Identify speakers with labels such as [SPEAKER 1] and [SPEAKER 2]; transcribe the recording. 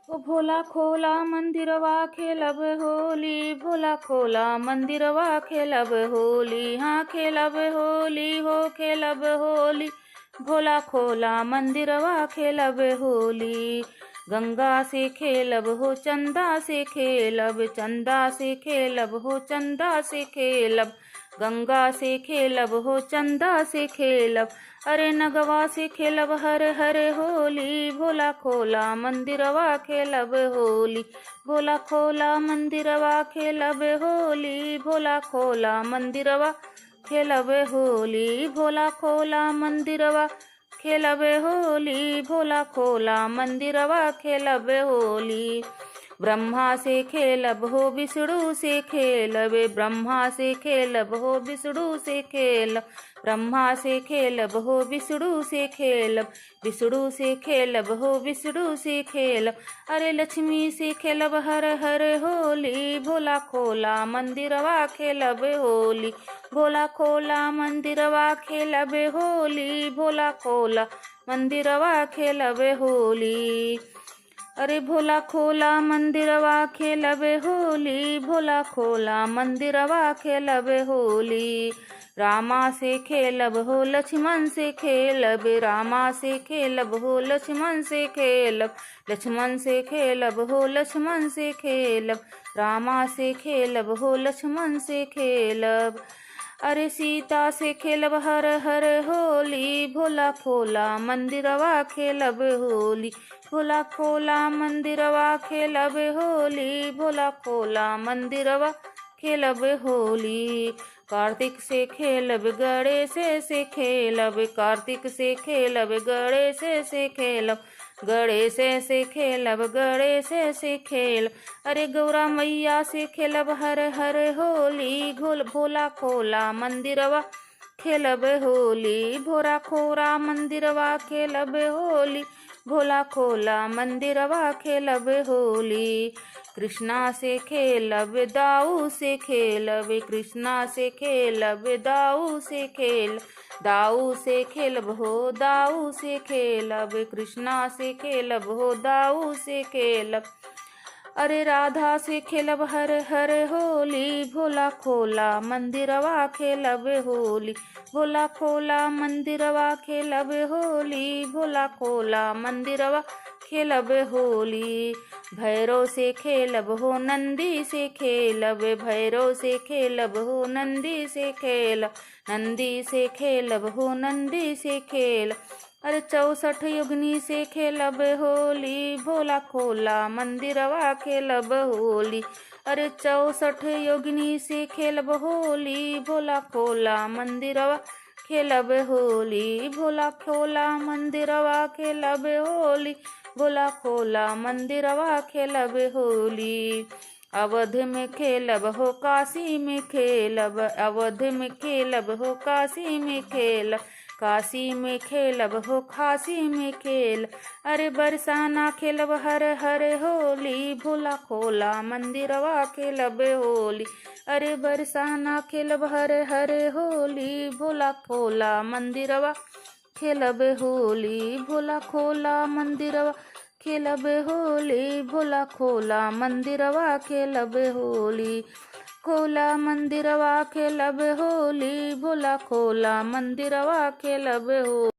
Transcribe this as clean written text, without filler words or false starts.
[SPEAKER 1] ओ भोला खोला मंदिरवा खेलब होली, भोला खोला मंदिरवा खेलब होली, हाँ खेलब होली हो खेलब होली, भोला खोला मंदिरवा खेलब होली। गंगा से खेलब हो चंदा से खेलब, चंदा से खेलब हो चंदा से खेलब, गंगा से खेलब हो चंदा से खेलब, अरे नगवा से खेलब हर हर होली, भोला खोला मंदिरवा खेलब होली, भोला खोला मंदिरवा खेलब होली, भोला खोला मंदिरवा खेलब होली, भोला खोला मंदिरवा खेलब होली, भोला खोला मंदिरवा खेलब होली। ब्रह्मा से खेलब हो विष्णु से खेलब, ब्रह्मा से खेलब हो विष्णु से खेलब, ब्रह्मा से खेलब हो विष्णु से खेलब, विष्णु से खेलब हो विष्णु से खेलब, अरे लक्ष्मी से खेलब हर हर होली, भोला खोला मंदिरवा खेलब होली, भोला खोला मंदिरवा खेलब होली, भोला खोला मंदिरवा खेलब होली। अरे भोला खोला मंदिरवा खेलब होली, भोला खोला मंदिरवा खेलब होली। रामा से खेलब हो लक्ष्मण से खेलब, रामा से खेलब हो लक्ष्मण से खेलब, लक्ष्मण से खेलब हो लक्ष्मण से खेलब, रामा से खेलब हो लक्ष्मण से खेलब, अरे सीता से खेलब हर हर होली, भोला खोला मंदिरवा खेलब होली, भोला खोला मंदिरवा खेलब होली, भोला खोला मंदिरवा खेलब होली। कार्तिक से खेलब गणेश से खेलब, कार्तिक से खेलब गणेश से खेलब, गणेश से खेलब गणेश से खेल, अरे गौरा मैया से खेलब हर हर होली, घोल भोला खोला मंदिरवा खेलब होली, भोरा खोरा मंदिरवा खेलब होली, भोला खोला मंदिरवा खेलब होली। कृष्णा से खेलब दाऊ से खेलब, कृष्णा से खेलब दाऊ से खेल, दाऊ से खेलब हो दाऊ से खेलब, कृष्णा से खेलब हो दाऊ से खेलब, अरे राधा से खेलब हर हर होली, भोला खोला मंदिरवा खेलब होली, भोला खोला मंदिरवा खेलब होली, भोला खोला मंदिरवा खेलब होली। भैरव से खेलब हो नंदी से खेलब, भैरव से खेलब हो नंदी से खेल, नंदी से खेलब हो नंदी से खेल, अरे 64 युगनी से खेलब होली, भोला खोला मंदिरवा खेलब होली, अरे 64 योगिनी से खेलब होली, भोला खोला मंदिरवा खेलब होली, भोला खोला मंदिरवा खेलब होली, भोला खोला मंदिरवा खेलब होली। अवध में खेलब हो काशी में खेलब, अवध में खेलब हो काशी में खेल, काशी में खेलब हो खासी में खेल, अरे बरसाना खेलब हर हर होली, भोला खोला मंदिरवा खेलब होली, अरे बरसाना खेलब हर हर होली, भोला खोला मंदिरवा खेलब होली, भोला खोला मंदिरवा खेलब होली, भोला खोला मंदिरवा खेलब होली, खोला मंदिरवा खेलब होली, भोला खोला मंदिरवा खेलब होली।